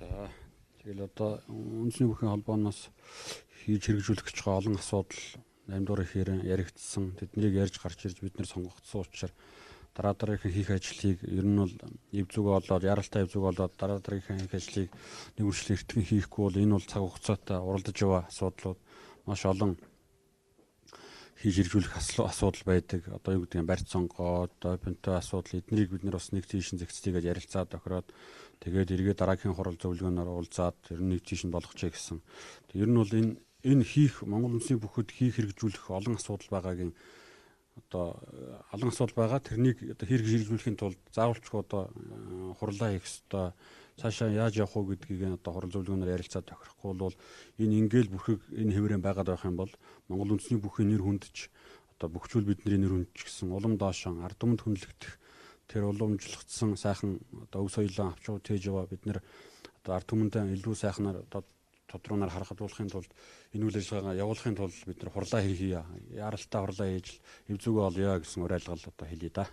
За, тэгэл одоо үндэсний бүхийн холбооноос хийж хэрэгжүүлэх гэж байгаа олон асуудал 8 дугаар ихээр яригдсан. Тэднийг ярьж гарч ирж бид нэр сонгогдсон учраас дараа дараагийнхын хийх ажлыг ер нь бол эв зүг болоод, яралтай эв зүг болоод, дараа дараагийнхын хийх ажлыг нэг үржил эртгэн хийхгүй бол энэ бол цаг хугацаатай уралдаж яваа асуудлууд маш олон хийж хэрэгжүүлэх асуудал байдаг. Одоо юу гэдэг юм, барьц сонгоод, допинтой асуудал, эднийг бид нар бас нэг тийшин зэгцлийгээд ярилцаад тохироод, тэгээд эргээ дараагийн хурал зөвлөгөөнөөр уулзаад ер нь нэг тийш нь болгочихъя гэсэн. Ер нь бол энэ хийх Монгол үндэсний бүхэд хийх хэрэгжүүлэх олон асуудал байгаагийн одоо олон асуудал байгаа. Тэрнийг одоо хэрэгжүүлэхийн тулд заавалчгүй одоо хурлаа хийх ёстой. Цаашаа яаж явах уу гэдгийг одоо хурал зөвлөгөөнөөр ярилцаад тохирохгүй бол энэ ингээл бүрхэг энэ хэврэн байгаад байх юм бол Монгол үндэсний бүхийн нэр хүндж, одоо бөхчүүл бидний нэр хүндж гэсэн улам доошон ард түмэнд хүндлэгдэх тэр уламжлагдсан сайхан одоо өв соёлоо авч тээж яваа бид нэр одоо ард түмэндээ илүү сайхнаар одоо тодруунаар харахадуулахын тулд энэ үйл ажиллагаагаа явуулахын тулд бид нар хурлаа хийе. Яралтай хурлаа хийж эв зүгөө олъё гэсэн уриалгал одоо хэлье да.